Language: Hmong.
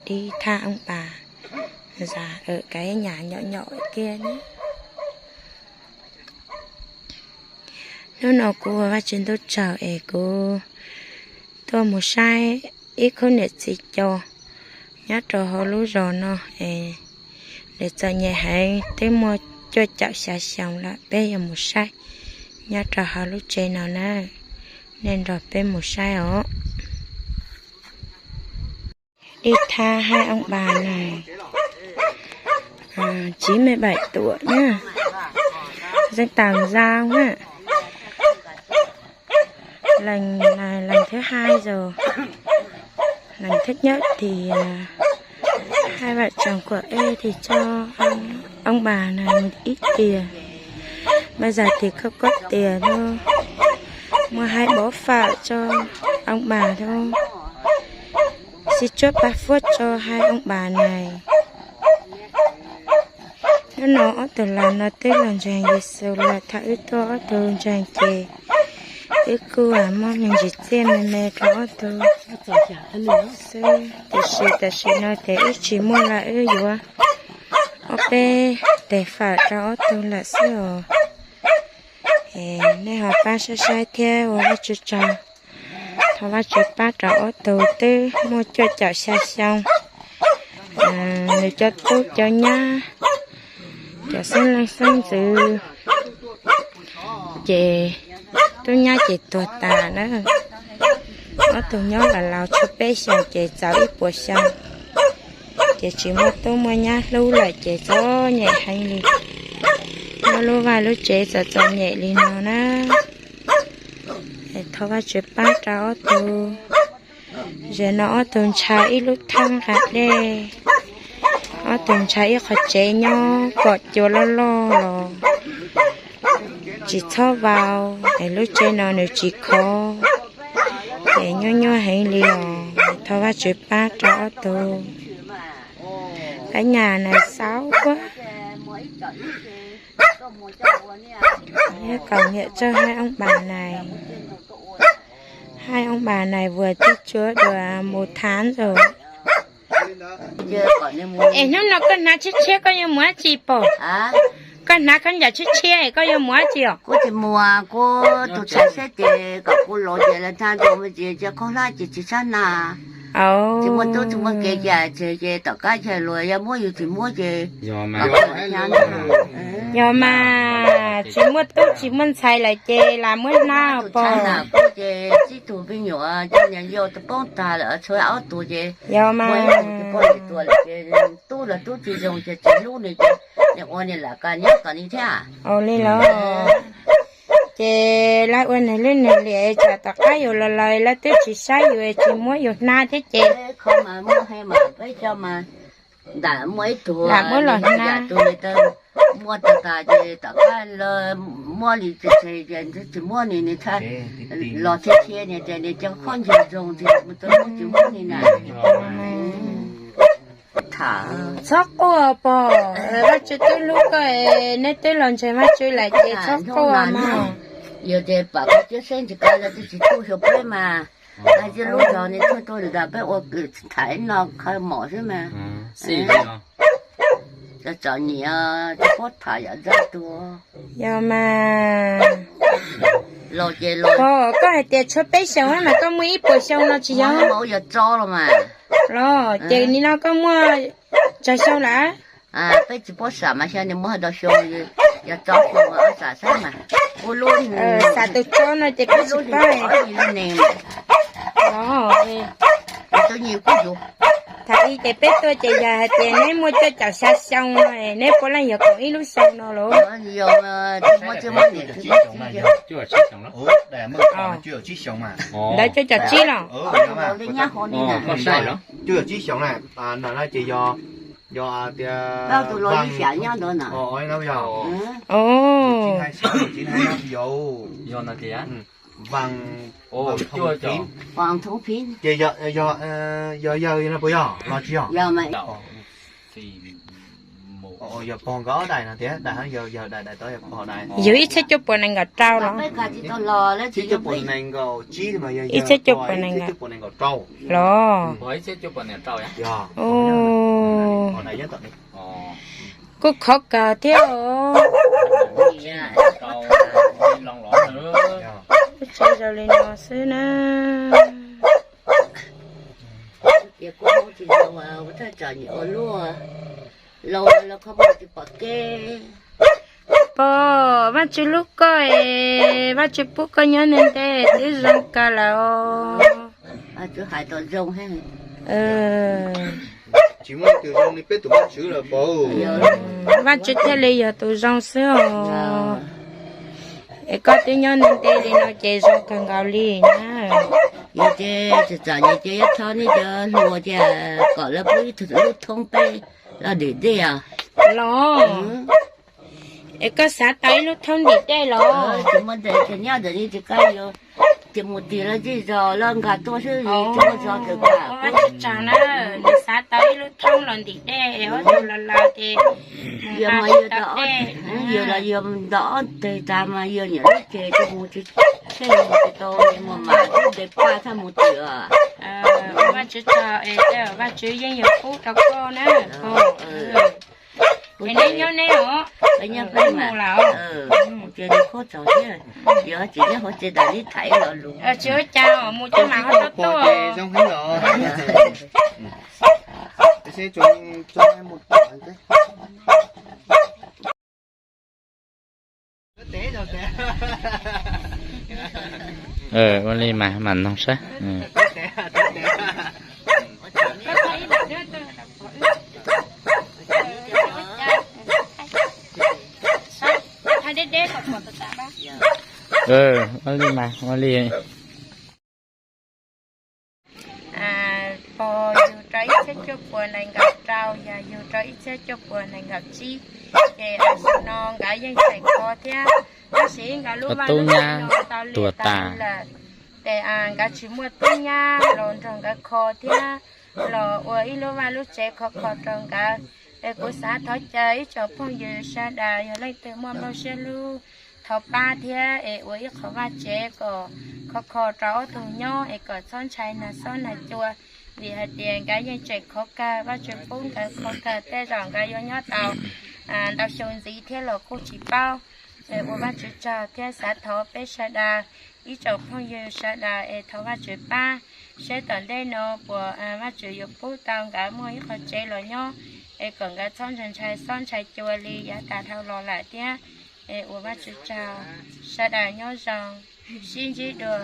dib thaj ooj pas, zas kav nyam nyom nyom kiag ne. Hnub no kuv ua Vajtswv ntuj tsaug es kuv tuaj mus saib ib khub niam txiv co nyob rau hauv lub zos no es nws txom nyem heev, twb muaj cuaj caum xya xyoo lawm. Peb yuav mus saib nyob rau hauv lub tsev no na, nej nrog peb mus saib os. Dib thaj haib ooj pas na, chín mươi bảy tuổi na, dân tộc Dao na. Lần này lần thứ hai rồi. Lần thứ nhất thì hai vợ chồng của em thì cho ông bà này một ít tiền. Bây giờ thì không có tiền thôi. Mua hai bó phở cho ông bà thôi. Xin Chúa ban phước cho hai ông bà này. Hnub no ob tug laus no twb los ntseeg Yexus lawm, thaum wb tuaj ob tug ntseeg ces wb kuj muab me ntsis txiaj me me rau ob tug xwb, tiam sis tam sim no ces wb tsis muaj lawm, wb yuav ob peb tes fawm rau ob tug lawm xwb os. Nej ho pab saib saib thiab ua Vajtswv tsaug. Thov Vajtswv pab rau ob tug twb muaj cuaj caum xya xyoo, nws cov tub cov nyab, cov xeeb leej xeeb ntxwv ces tub nyab ces tuag tas na. Ob tug nyob los laus tshuav peb xyoos ces txaus ib puas xyoo, ces tsis muaj tub muaj nyab hlub lawm ces txom nyem heev li. Nyob lub vaj lub tsev txom txom nyem li no na. Thov Vajtswv pab rau ob tug. Zaum no ob tug ntshaw ib lub thaj nqa dej, ob tug ntshaw ib qho tsev nyob kom cua loj loj los tsis txhob vau, es lub tsev no nws tsis khov, ces nyuaj nyuaj heev li os. Thov Vajtswv pab rau ob tug. Kav nyam na xav ua kom nyiam txog hai ông bà này. Hai ông bà này vừa di chuyển được một tháng rồi. Es hnub no koj hnav tshiab tshiab koj yuav mus dab tsi pom? Koj hnav khaub ncaws tshiab tshiab es koj yuav mus dab tsi os? Kuv tsis mus, kuv tus tshais xwb ces kom kuv los ces lawv hnav ntau me ntsis ces khaub hlab ces tsis txhob hnav. Tsis muaj tub tsis muaj ke ces tseg ces tom qab chaw luag yog muab yus tsis muab ces Yog mas, tsis muaj tub tsis muaj ntxhais lawm ces lam muab hnav pom. Ces tsib tug me nyuam coj niam yau poob tag lawm, tshuav ob tug ces yog mas, poj niam tuag lawm ces tub los tub tsis zoo ces tsis hlub nws ces nws ua nws lam qa nyob kom nws thiab. Ua li los, ces lawv ua nws lub nws liam tsam tom qab yus los laus lawv twb tsis saib yus tsis muab yus hnav thiab ces ntawm muaj ib tug lam muab los hnav. Muab tag tas ces tom qab muab li tsis muab ni nws txhaj los thiab thiab nws tias nws cov khaub ncaws zoo tiag, tsis muab ni na. Txhob quaj pog, Vajtswv twb hlub koj, neb twb los ntseeg Vajtswv lawm ces txhob quaj mog. Yog tias pam koj ciab xeeb ntsis koj twb tsis tuaj xyuas peb mas, tag tsis lub zog nws tuaj tuaj nram peb ua tham ib no khaws mom xwb mas. Txom txom nyem tsis paub tham yam ntxawg tuag. Yog mas, los ces los, koj hais tias tshuav peb xyoos mas koj muaj ib puas xyoo no tsis yog? Yog tso los mas. Los ces nim no koj muaj tsawg xyoo lawm? Peb tsis paub xam mas xyov nws muaj hais rau xyoo, yog tso xyoo ob xam xwb mas. Ua lub xam tus tso no ces peb tsis paub. Tham ib ces peb tuaj ces yog hais tias neb muaj cuaj caum xya xyoo no, neb puav leej yog koom ib lub xyoo no los? Ntawd cuaj caum tsib los? Cuaj caum tsib xyoo na, no ces yog, yog tias, ces yog, yog yawg no puas yog los tsis yog? Yog pog nkawd ob daim no tias daim, yog daim, daim tod yog pog daim. Yog ib txhiab cuaj puas nees nkaum rau los? Ib txhiab cuaj puas nees nkaum los? Kuj khov kawg thiab. Tsev zoo li no xwb na. Pog, Vajtswv hlub koj es Vajtswv pub koj nyob ntev ntev twb zoo kawg lawm. Tsis muaj tus zoo li peb tus Vajtswv lawm pog. Vajtswv thiaj li yog tus zoo xwb os. Es koj twb nyob ntev ntev li no ces zoo kawg nkaus li na. Yog ces txawm txom nyem ces yuav thov nej cov hluas tias kom lawv pub ib lub thoob peb los dim dej os. Los, es koj xav tau ib lub thoob dim dej los? Tsis muaj ntawd ces nyob ntawm li tsis kaj yuav, ces mus tim lawv zej zos lawv nkag tuaj xwb, tsis muaj zos kawg. Vaj tswv tsaug na, nws xav tau ib lub thoob los ntim dej es ob tug laus laus ces yog mas yog, yog los yog nto ob teg tas mas yog niam lub ceg tsis mus tsis, tsis tau mus mas ntes paj txhob mus tim. Vaj tswv tsaug es Vaj tswv yeej yuav pub rau koj na. Es neb nyob neb os, neb mus lawm. Ces nws khuab txaus thiab, yog tsis nyob hauv tsev ntawm neb tham ib lo lus. Tsis ua cas, mus coj mas ho rov tuaj. Ua li mas mam noog saib. Ua li mas ua li. Pog yug rau ib txhiab cuaj puas nees nkaum rau, yog yug rau ib txhiab cuaj puas nees nkaum tsib, ces tam sim no nkawd yeej tseem khov thiab. Tab sis nkawd lub vaj lub tsev no tau liam tas lawm, ces nkawd tsis muaj tub nyab los nrog nkawd kho thiab, los ua ib lub vaj lub tsev khov kho rau nkawd. Es kuv xav thov caw ib tsoom phooj ywg sawv daws yog leej twg muaj nplooj siab hlub, thov pab thiab es ua ib qho vaj tsev kom khov kho rau ob tug nyob es kom txhob ntshai nag xob nag cua, vim hais tias nkawd yeej tseem khov kawg, Vajtswv pub nkawd khov kawg, tej zaum nkawd yuav nyob tau ntau xyoo ntxiv thiab los kuj tsis paub. Ua Vajtswv tsaug thiab xav thov peb sawv daws, ib tsoom phooj ywg sawv daws es thov Vajtswv pab, seb tom ntej no puas Vajtswv yuav pub tau nkawd muaj ib qho tsev los nyob, es kom nkawd txhob ntshai ntshai xob ntshai cua li yav tas dhau los lawm thiab. Es ua Vajtswv tsaug, sawv daws nyob zoo, sib ntsib dua.